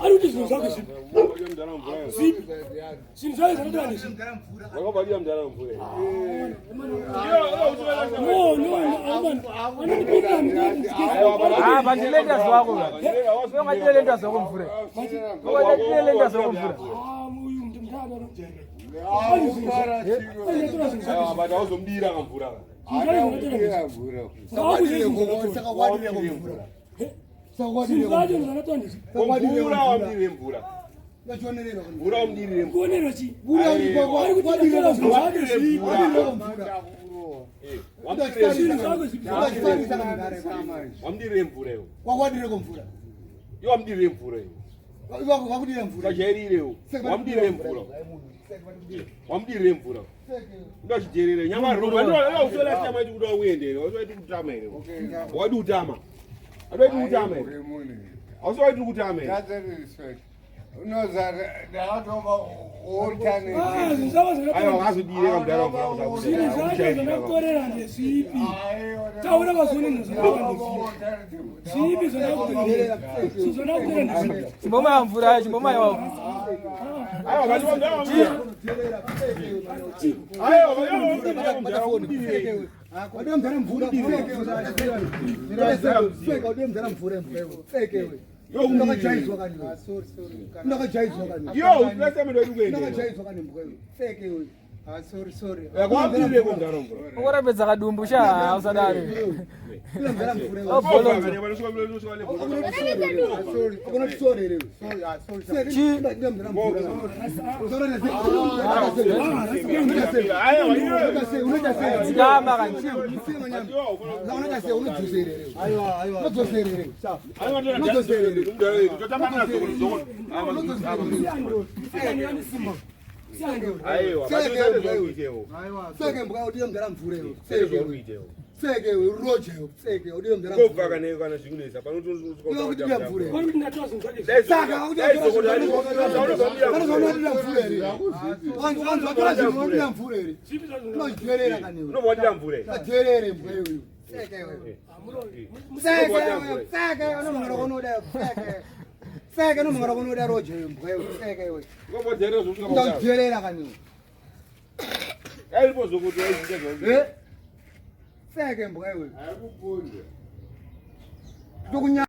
Ari kuti zvinhu zvake zvipi? Zvipi? Zvinhu zvake zvanotora ndezvipi? No, no, no, anondipindira mukati. Ah, vandilenda zvako. Ungatilenda zvako mvura. Ungatilenda zvako mvura. Ah, uyu mudhara anojaira. Anotora zvinhu zvake. But auzomudira kamvura. Zvinhu zvacho zvanotora ndezvipi? Zvinhu zvacho zvanotora ndezvipi? Mvura wamudirire mvura. Mvura wamudirire mvura. Kuonerwa chii? Ari kuti ndatora zvinhu zvake zvipi? Zvinhu zvake zvipi? Wamudirire mvura iwe. Wakwadireko mvura. Iwe wamudirire mvura iwe. Wakudira mvura. Usajairirewo. Wamudirire mvura. Wamudirire mvura. Undachijerere nyama roma. Ndio usola chama ichi kuti uende. Waiti kutama here. Wadi kutama. Adwaiti kutama here. Ausowaiti kutama here. Ah, zvinhu zvako zvanotora Aiwa wakazodire kamudhara mvura zvinhu zvacho zvanakutorera ndezvipi? Taura vazvione zvinhu zvanakutora ndezvipi? Zvipi zvanakutorera? Zvinhu zvanakutorera ndezvipi? Chimbomaya mvura, chimbomaya. Aiwa vati Aiwa Wadira mvura mvura. Unakajaidzwa kani. Unakajaidzwa kani. Yo, usinasema ndio kuende. Unakajaidzwa kani mbwa iwe. Feke iwe. Sorry, sorry. Yakwambire kumudhara mvura. Ukurapedza kadumbu sha, usadaro. Ila mvura mvura. Oh, bolonzo. Unotisorere. Sorry, ah, sorry. sorry. Chi. Ila mvura mvura. Dzikama kani. Aiwa, aiwa. Unodzoserere. Aiwa. Seke mbwa udiye mvura mvura iwe. Seke iwe roje iwe. Seke udiye mvura mvura. Vari kuti ndatora zvinhu zvake zvipi? Saka unoadira mvura here? Vanhu vatora zvinhu vanodira mvura here? Zvipi zvacho zvanakutorera? Unodherera kani iwe. Usadherere mbwa iwe. Seke iwe. Seke iwe. Seke iwe. Unomhangara kwaunoda. Seke. Seke unomhangara kwaunoda roje iwe mbwa iwe. Seke iwe. Unodherera kani iwe. Eh? Seke mbwa iwe. Ndokunya